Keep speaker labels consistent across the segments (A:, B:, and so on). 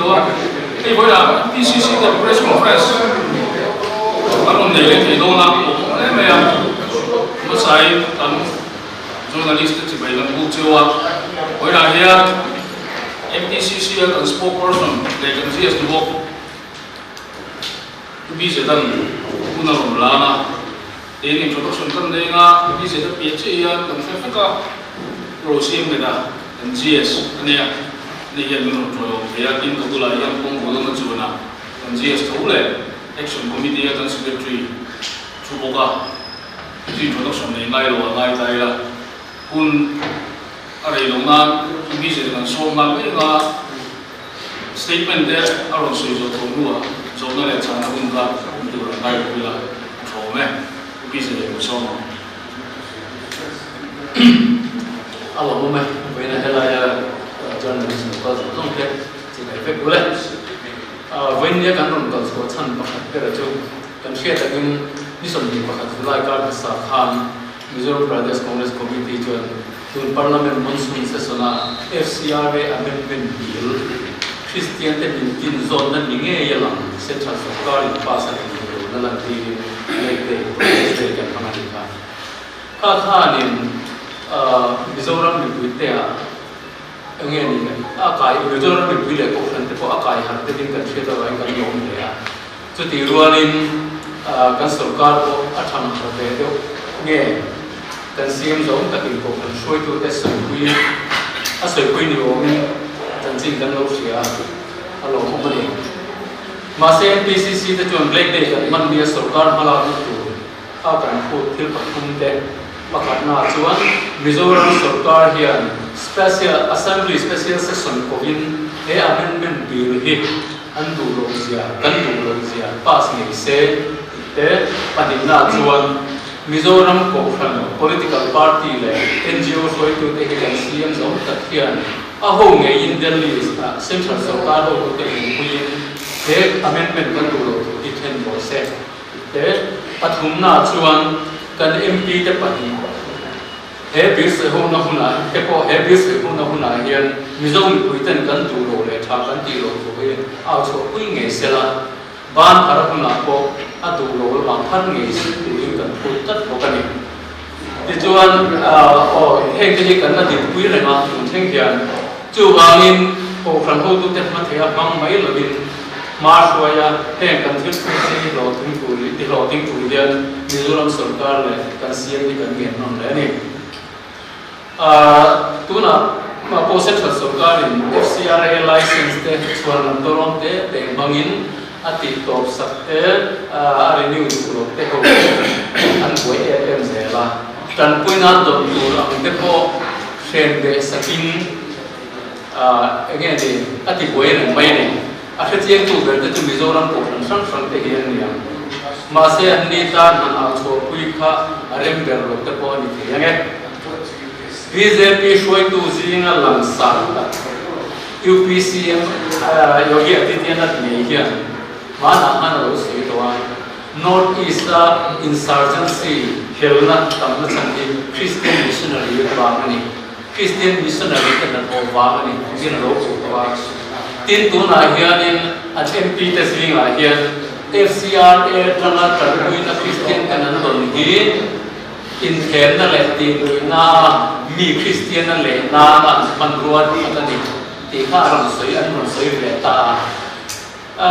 A: tawh a, hei vawilah MPCC ten press conference an rawn nei leh thei dawn a, a awm hle mai a, hmasain kan journalist te chibai kan buk cheu a, vawilah hian MPCC a kan spokesperson leh kan GS ni bawk Pu Bizedan hun a rawn lan a. Tin, introduction kan nei anga BZ a piah chiah hian kan hre vek a, Rosiam Mehta kan GS a nia, ani hian min rawn ṭawih awm thei a, tin ka bulah hian kawng vual lama chuan a kan GS tho leh Action Committee a kan Secretary thu bawk a, chu introduction nei ngai lo a ngai ta ila, hun a rei lo nan BZ kan sawm nghal mai anga Statement te a rawn sawi zawh tawh hnuah zawhna leh chhanna hun kha awm tur an ngai lo ila a tha awm e, Pu Pisa leh Pu Sawma.
B: A lawm awm e, vawiina helaia journalist lo kal zawng zawng te chi ngaih vek bul e. Vawiin nia kan rawn kal chhuah chhan pakhat bera chu kan hriat angin ni 21 July kar hmasa khan Mizoram Pradesh Congress Committee chuan Tun Parliament Monsoon Session-a FCRA Amendment Bill, Kristiante min tin zawnna ni ngei a lang Central Sawrkarin pass a tih duh lohna lantirin Black Day, Protest Day kan hmang a ni kha. Kha khanin Mizoram mipuiteah eng nge ni a kai, Mizoram mipui leh Kohhran te pawh a kai harh deuhin kan hriat avangin kan lawm hle a. Chutih rualin kan sawrkar pawh a thang har ve deuh nge kan siam zawng takin kohhran hruaitute sawipui a sawipui ni awmin chanchin kan lo hria a, a lawmawm a ni. Mahse MPCC te chuan Black Day kan hman nia sawrkar hmalakna tur a kan phut thil pathum te pakhatnaah chuan Mizoram sawrkar hian Special Assembly Special Session kovin he amendment bill hi An duh loh zia, kan duh loh zia pass ngei se tih te pahnihna chuan Mizoram Kohhran Political Party leh NGO hruaitute hi kan CM zawng tak hian a ho ngeiin Delhi Central Sorkar hotute hmuhpuiin he amendment kan duh loh thu hi then rawh se tih te pathumna chuan kan MP te pahnih He bir sawi hona hunah te pawh he bir sawi hona hunah hian Mizo mipui ten kan duh loh leh tha kan tih loh thu hi au chhuahpui ngei se la, ban phar hunah pawh a duh loh lamah phar ngei turin kan phut tlat bawk a ni. Tichuan aw heng te hi kan la dinpui reng a tun thleng hian chuvangin Kohhran hotute hma theia hmang mai lovin hma hruaia heng kan thil phut hi hlawhtling tur ti hlawhtling tur hian Mizoram sorkar leh kan siam hi kan ngen nawn leh a ni. Tunah pawh Central sorkarin FCRA license te chhuan lam tawrawm te te hmangin a tih tawp sak te a renew duh loh te ho an buai em em zel a. Tanpuina dawt tur ang te pawh hren beh sakin Enge ni a ti buai reng mai a ni. A hrechiangtu ber te chu Mizoram Kohhran hrang hrang te hi an ni ang. Mahse an ni tan han au chhuahpui kha a rem ber lo te pawh a ni thei ang e. Bjp hruaitu zinga langsar tak UPCM Yogi Adityanath ngei hian hmanah khan a lo sawi tawh a, North East-a insurgency helna tamna chhan hi Christian missionary vang a ni. Kristian missionary te hnathawh vang a ni tiin a lo puh tawh a. Tin, tunah hianin an MP te zingah hian FCRA atanga tanpuina Kristian ten an rawn hi inthlemna leh tihluihna a mi Kristian a leh nana an hmanrua pakhat a ni tih kha a rawn sawi an rawn sawi ve ta a.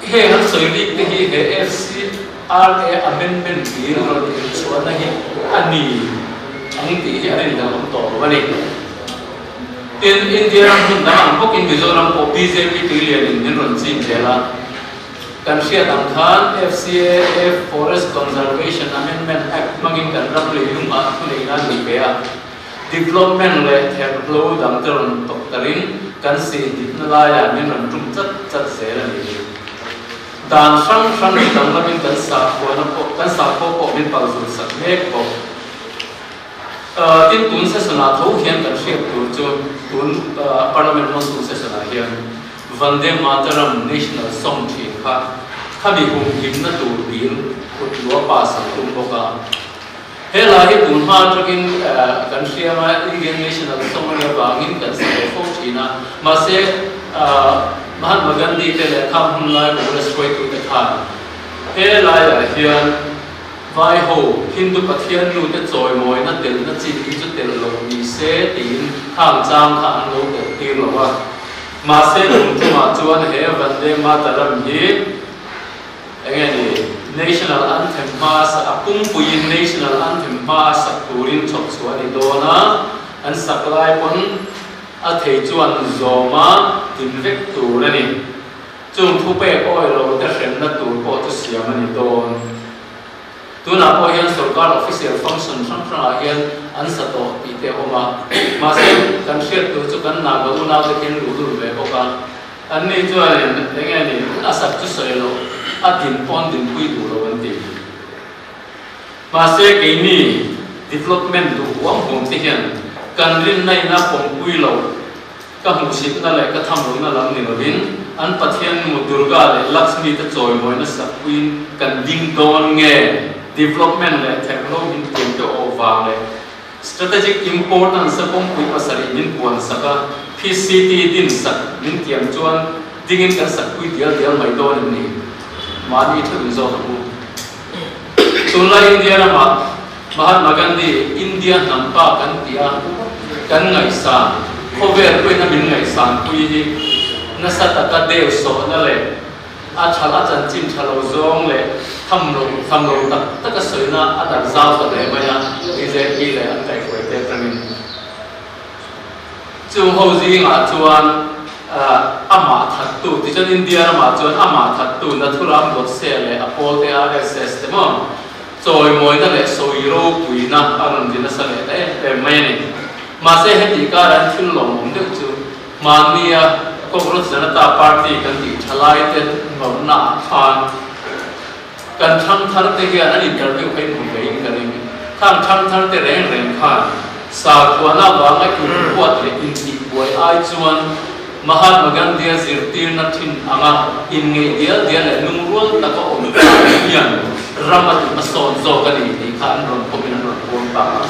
B: Heng an sawi rik te hi he FCRA Amendment Bill rawn inchhuahna hi a ni ang tih hi a rinhlelh awm tawh lo a ni. Tin, India ram hmun dang ang bawkin Mizoram pawh bjp tuilianin min rawn chim zel a. Kan hriat ang khan FCAA, Forest Conservation Amendment Act, hmangin kan ram leilungah thuneihna an ni ve a. Development leh therhlo dangte rawn tawk tarin kan sih dikna laiah min rawn tum chat chat zel a ni hi. Dan hrang hrang hi danglamin kan sakhuana pawh kan sakhua pawh min pal zul sak mek bawk. Tin, tun session-ah tho hian kan hriat tur chu tun Parliament Monsoon session-ah hian Vande Mataram National Song thin kha khami humhimna tur bill kut lua pass an tum bawk a. He hla hi tun hma atangin kan hriam a, Indian National Song a nih avangin kan sa ve fo thin a. Mahse, Mahatma Gandhi te leh khang hun lai Congress hruaitute khan he laiah hian Vai ho Hindu pathian nute chawimawina telna chin hi chu tel lo ni se tiin khang chang kha an lo telh tir lo a. Mahse kum tumah chuan he Vande Mataram hi Enge ni, National Anthem hma a sak, a pumpuiin National Anthem hma a sak turin chhawp chhuah a ni dawn a, an sak lai pawn a thei chuan zawma din vek tur a ni. Chung thupek awi lo te hremna tur pawh chu siam a ni dawn. Tunah pawh hian sorkar official function hrang hrangah hian an sa tawh tih te a awm a, mahse kan hriat tur chu kan Naga unaute khian luhlul ve bawk a. An ni chuanin eng nge ni, a sak chu sawi loh, a din pawn dinpui duh lo an ti. Mahse keini development duh huam huam te hian kan rinna in a pawmpui loh, ka hmuhsitna leh ka thamlohna lam ni lovin an Pathian nu Durga leh Lakshmi te chawimawina sakpuiin kan ding dawn nge development leh therhlo min tiam te awh vang leh Strategic importance a kawngpui pasarih min puan sak a, PCT din sak min tiam chuan dingin kan sakpui dial dial mai dawn em ni? Mahni thu in zawk ang u. Tunlai India ramah Mahatma Gandhi India hnam pa kan ti a, kan ngaihsan, khawvel pawhin a min ngaihsan pui hi nasa taka deu sawhna leh A tha a chanchin tha lo zawng leh tham lo tham lo tak tak a sawina a dar zau ta hle mai a, BJP leh an kaihhruai te atangin. Chung ho zingah chuan amah thattu, tichuan India ramah chuan amah thattu Nathuram Godse leh a pawlte RSS te maw chawimawina leh sawi ropuina a rawn ri nasa leh ta em em mai a ni. Mahse heti karah hian thil lawmawm deuh chu Mahnia Cockroach Janata Party kan tih tha lai te nawrhna ah khan kan thangthar te hian an interview kha in hmu ve in ka ring. Khang thangthar te reng reng khan sakhuana vanga inhuat leh intihbuai ai chuan Mahatma Gandhi-a zirtirna thin anga inngeih dial dial leh lungrual taka awm ta hian ram a tihmasawn zawk a ni tih kha an rawn pawmin an rawn puang ta a.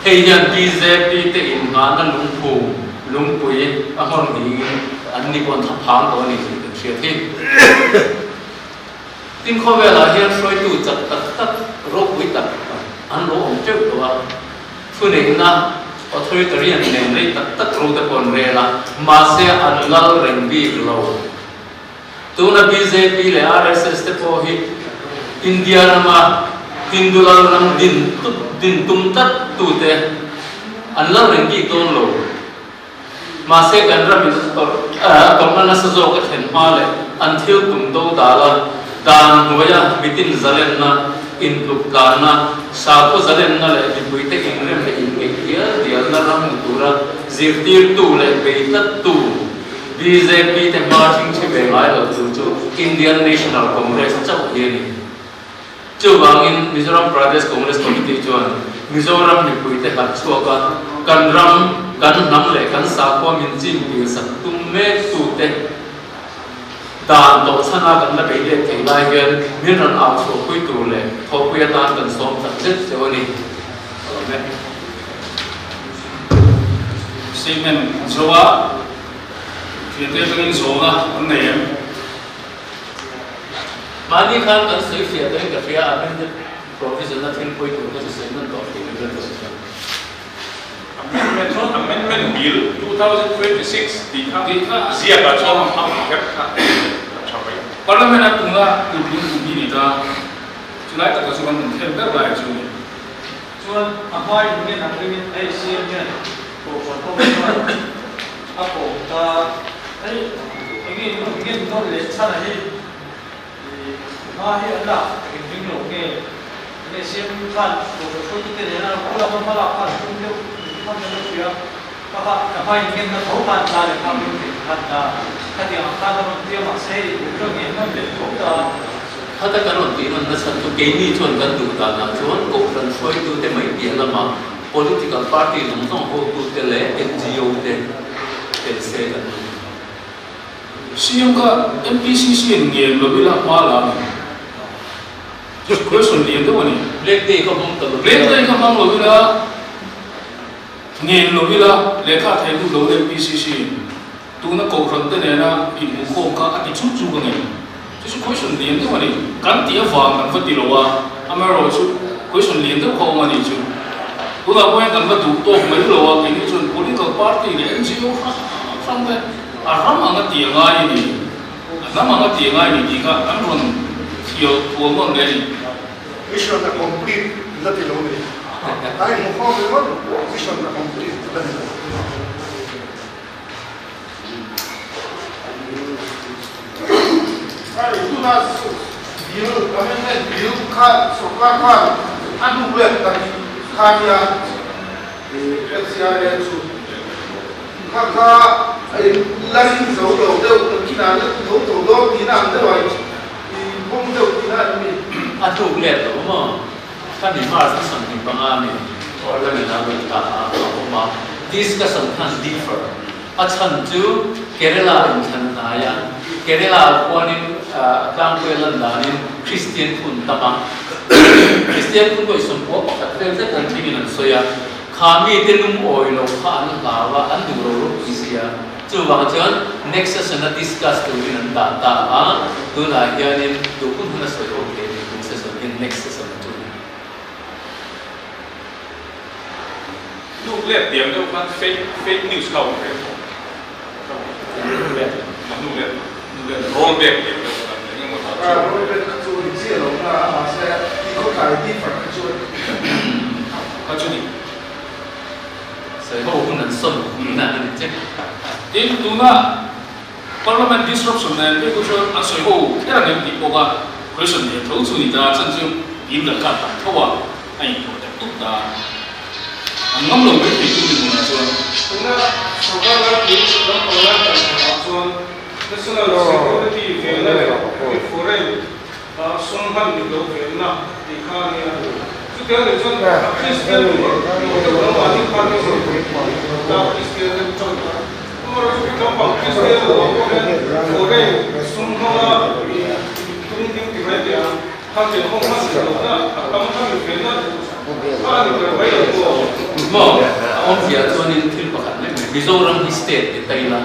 B: Hei hian bjp te innghahna lungphum Lungpui a nghawr niin an ni pawh an tha phang tawh a ni tih kan hriat hi. Tin khawvelah hian hruaitu chak tak tak ropui tak an lo awm teuh tawh a, thuneihna authoritarian nen rei tak tak ro te pawh an rel a, mahse an lal reng bik lo. Tuna bjp leh RSS te pawh hi India rama Hindu lal ram din din tum tlat tute an lal reng bik dawn lo. Mahse kan ramin a tawrhna nasa zawk a thlen hma leh an thil tum do dal a, dan hnuaia mitin zalenna, intluk tlanna, sakhaw zalenna leh mipuite inrem leh inngeih dial dialna ram ni tura zirtirtu leh bei tlattu Bjp te hma thingthi ve ngai lo tur chu Indian National Congress chauh hi a ni. Chuvangin Mizoram Pradesh Congress Committee chuan Mizoram mipuite harh chhuak a, kan ram, kan hnam leh kan sakhua min chin pil sak tum mek tute dan tawh chhana kan la bei let thei lai hian min rawn au chhuahpui tur leh thawhpui atan kan sawm tak zet cheu a ni. Ka lawm e.
A: Statement zo a, Thiante atangin zawhna an nei em?
B: Mahni khan kan sawi fiah dawn ka hria a, amended provision a thil pawi tur kha chu sawi hman tawh tih ka hriat loh chuan.
C: Amendment chuan Amendment Bill 2026 tih kha ziak ah chuan a hmang kher kha a tha mai.
A: Parliament a tuna nupui kum hi ni ta, chulai takah chu kan inkhel ber lai chu a ni.
D: Chuan a hma in ngen ang ringin hei CM hian kohhran ho chuan a kawm ta hei enge in rawn ngen nawn leh chhan a hi ih hma hi an lak tak in ring lo nge enge CM khan kohhran hruaitute nena a lama hma lak khan tum deuh in khan kan lo hria ka kha ka hma in ngen na tho khan ta leh kha ring thei khan ta khatiang ang khan a rawn tia mahse hei in rawn ngen nawn leh tho ta.
B: Khata kan rawn tih nawn nachhan chu keini chuan kan duh danah chuan Kohhran hruaitute mai piah lamah political party zawng zawng hotute leh NGO te tel se kan duh.
A: CM kha MPCC in ngen lo ila hma la a ni. Question lian deuh a ni.
B: Black day kha hmang ta lo ila.
A: Black day kha hmang lo ila, ngen lo ila, lehkha thei lut lo MPCC in. Tuna kohhran te nena inhmuhkhawm kha a ti chuk chuk a ngei. Chu chu question lian deuh a ni. Kan tih avang kan va ti lo a, amaherawhchu question lian deuh kha awm a ni chu. Tunah pawh hian kan va duh tawk mai lo a, keini chuan political party leh NGO hrang hrang te a ram anga tih a ngai a ni, a hnam anga tih a ngai a ni tih kha an rawn thial thual nawn leh a ni.
E: Mission a complete la ti lo ni. A inhmuhkhawm ringawt mission a complete la ni lo.
F: Hei tuna bill amendment bill kha sorkar khan a hnuk let ta hi kha nia FCRA chu kha kha a in la ring zo lo deuh ta kinah la ti tho tho dawn tihna ang deuh a in pawm deuh tihna an ni.
B: A hnuk let lo maw? Ka ni March a 25 ni Parliament a lut ta a a awm a, discussion khan differ a chhan chu Kerala inthlan hnai a, Kerala khuanin a tlangpui a lan danin Christian phun tam a, Christian phun pawh i 91 vel zet an thlengin an sawi a, kha mite lungawi lo kha an hlau a, an duh lo ropui si a, chuvang chuan next session a discuss turin an dah ta a, tunah hianin duh hun hun a sawi ho thei a ni tun session hian next session a chu.
C: Hnuk let tiang deuh khan fake fake news kha a awm ve tawh. Hnuk let hnuk let hnuk let roll back tiang deuh khan eng emaw dah
F: chu. Roll back kha chu ni chiah lo na a mahse i khawtlai differ kha chu a ni.
A: Kha chu ni.
B: Sawi ho hun an sawn tihna a ni che.
A: Tin, tuna Parliament disruption nen phei khu chuan an sawi ho kher ang em tih pawh kha question leh tho chu ni ta, chan chu dil dan kha tam tho a, a inthawh tek tuk ta. An ngam lo mai thei tu ni hmunah chuan.
F: Tuna sorkar laipui ram panga dan hmunah chuan National Security venna leh foreign sum hman dik lo venna tih kha a nia. Chutiang leh chuan a Kristian lo deuh lamah hi khan ta Kristian deuh tang ta. Amaherawhchu tlangpang Kristian lo ah pawh hian foreign sum hmanga tum ding ti mai teh ang. Khan chen hawng hman dik lohna a tam kha mi venna kha a ni ber mai lo maw?
B: Maw? A awmzia chuanin thil pakhat mai mai Mizoram hi state ni ta ila,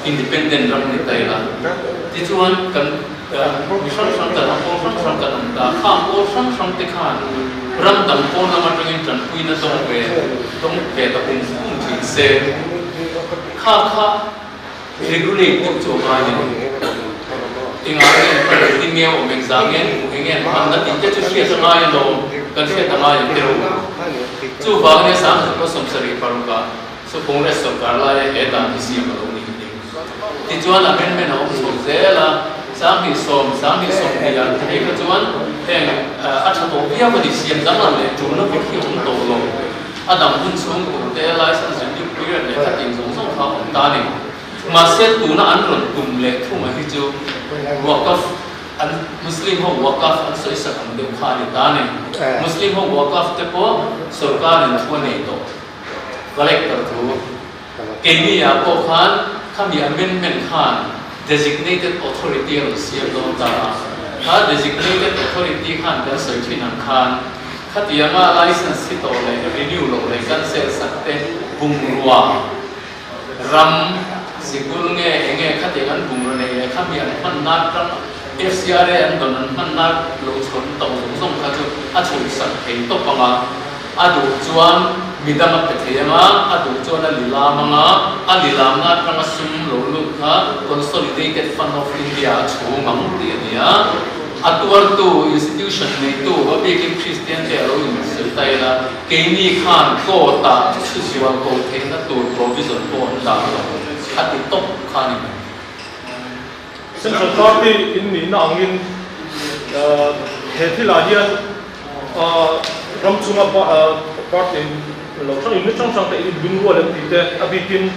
B: independent ram ni ta ila, tichuan kan Mi hrang hrang kan awm, pawl hrang hrang kan awm ta. Khang pawl hrang hrang te khan ram dang pawn lam atangin tanpuina dawng ve dawng ve ta pum pum thin se, kha kha regulate deuh chu a ngai a ni. Engah nge an hman engtin nge a awm, engzah nge an hmuh, enge an hman na tih te chu hriat a ngai alawm, kan hriat a ngai ang tiraw. Chuvangin he 1976 ah Chu Congress sorkar laia he dan hi siam a lo ni ni. Tichuan amendment a awm chho zel a, 2010, 2020 ah hei kha chuan heng a tha tawh viau a ni, siam danglam leh tulna vek hi a awm tawh lo. A dang hun chhung tur te license renew period leh khatin zawng zawng kha a awm ta a ni. Mahse tuna an rawn tum leh thunga hi chu Waqf an Muslim ho Waqf an sawisak ang deuh kha a ni ta a ni. Muslim ho Waqf te pawh sorkarin thu a nei tawh. Collector thu keini ah pawh khan khami amendment khan designated authority a rawn siam dawn ta a, kha designated authority khan kan sawi thin ang khan khatianga license hi tawh leh renew loh leh cancel sak te bungrua ram sikul nge enge khatiang an bungrua neih leh khami an hman nan ram FCRA an dawn an hman nan lo chhawn tawh zawng zawng kha chu a chhuhsak thei tawp ang a. A duh chuan midang a pe thei ang a, a duh chuan a lilam ang a, a lilamna atanga sum lo lut kha Consolidated Fund of India a chhung ang tih a ni a. A tuartu, institution neitu, a bikin Kristian te a lo insawi ta ila, keini khan court-ah chhuzual ko theihna tur provision pawh an dah lo, a ti tawp kha a ni mai.
G: Central Party in nihna angin he thilah hian ram chunga party lo hrang unit hrang hrang te in lungrual em tih te a bikin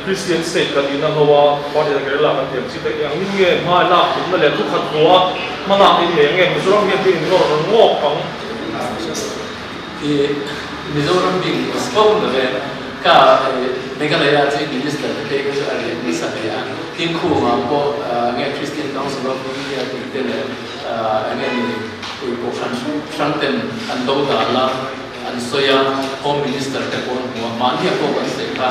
G: Christian state kan inang ho a, party Kerala kan tih ang chi te engin nge hma lak tumna leh thukhat hmua hma lak in nei ange Mizoram hian thil in nawr ngawk ang.
B: I Mizoram bik ni scope na ve ka Meghalaya chu minister te phei kha chu a riak nasa hle a, tin khumah pawh nge Christian Council of India tih te leh enge ni ui kohhran hrang hrang ten an do dal a, an sawi a, Home Minister te pawh an hmu a, mahni a pawh kan sawi kha.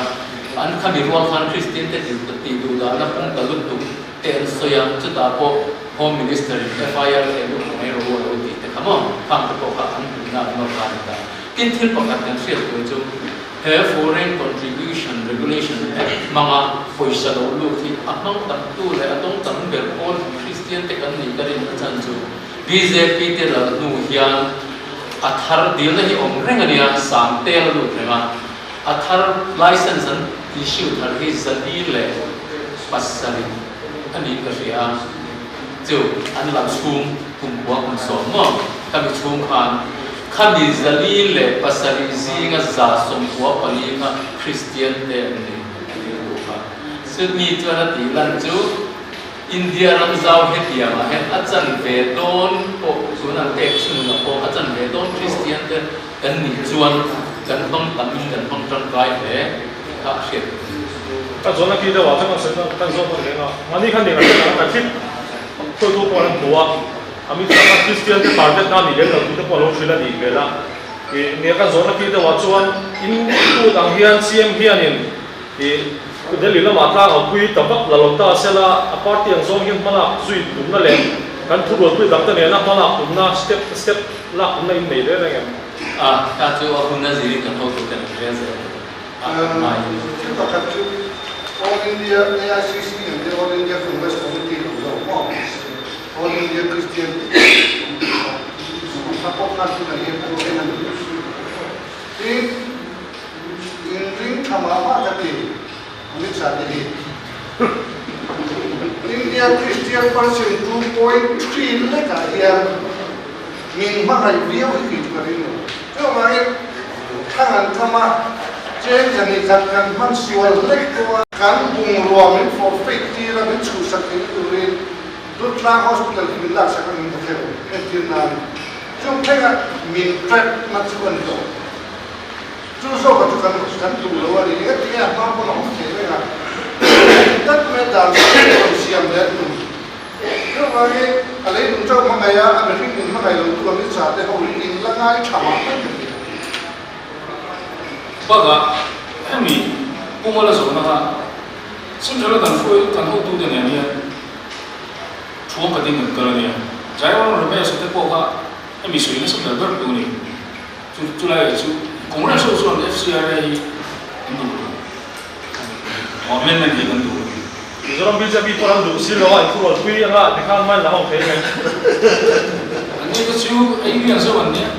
B: An khami rual khan Kristian te tih duh dahna pung ta lutuk te an sawi a, chutah pawh Home Minister in FIR theh luh mai rawh u a lo tih te kha maw, khang te pawh kha an hmuhna an nawr ta a ni ta. Tin, thil pakhat kan hriat tur chu he Foreign Contribution Regulation Act hmanga pawisa lo lut hi a hmang tam tu leh a dawng tam ber pawl Kristian te kan nih ka rin a chan chu bjp te lal hnu hian a thar dilna hi awm reng a nia, sang tel a lut reng a. A thar license an issue thar hi 407 a niin ka hria a, chu an la chhung kum kua kum sawm maw khami chhung khan khami 407 zinga 94 kha Kristian te an ni a ti duh kha. Chumi chuan a tih lan chu India ram zau hetiang ah hian a chanve dawn pawh tun an pek chhun ah pawh a chanve dawn Kristian te Kan nih chuan kan hmang tam in kan hmang tangkai hle tih kha a hriat tur a ni.
G: Ka zawn a ki deuh ah chuan kan sawi dawn kan zawt dawn reng a, mahni khan eng a hriat ang a thlip hruaitu pawh an hmu a, a mi chak a Kristian te target na nih lem lo tih te pawh a lo hrilh a nih hmel a, ih nia kan zawn a ki deuh ah chuan in tut ang hian CM hianin ih Delhi lamah tlang a pui ta vak la lo ta sela a party ang zawng hian hmalak zui tumna leh kan thurualpui dang te nena hmalak tumna step step Lak na in nei reng reng em?
B: A, ta chu a hun a zirin kan hotu ten an rel zel a ngaiin.
E: Thil pakhat chu All India AICC an tia All India Congress Committee lo zawk maw? All India Christian Committee kha kha pawh khan tunah hian an then a ni. Tin, inring tha mah mah ka ti Amit Shah te hi. India Christian person 2.3 lekah hian min hmangaih viau hi tih chu ka ring lo. Chuvangin thlang an tham a, cheng zani khat kan hman sual hlek pawh a, kan bungrua min forfeit tir a, min chhuhsak theihna turin Dutlang Hospital hi min laksak angin ka hre lo, entir nan chung thlengah min track na chu a ni lo. Chu zawka chu kan kan duh lo a ni. Engati nge a hma pawn a awm thei reng a, tak mai dan chu a rawn siam leh tum. Chuvangin a leilung chauh hmangaih a, a mihring in hmangaih lo tu Amit Shah te ho hi in la ngai tha mah mai ka ti.
A: Bakah hemi pumala zawhna kha Central a kan hruai kan hotute nen hian thuam khatin kan kal a nia. Jairam Ramesh te pawh kha hemi sawi nasa ber ber tu a ni. Chu chulai chu Congress ho chuan FCRA hi an duh lo. Amendment hi kan duh lo.
G: Mizoram bjp pawh an duh si lo a, inthurual pui anga tikhan hmain la ho thei mai.
A: An ni te chu ei lian zeuh an nia.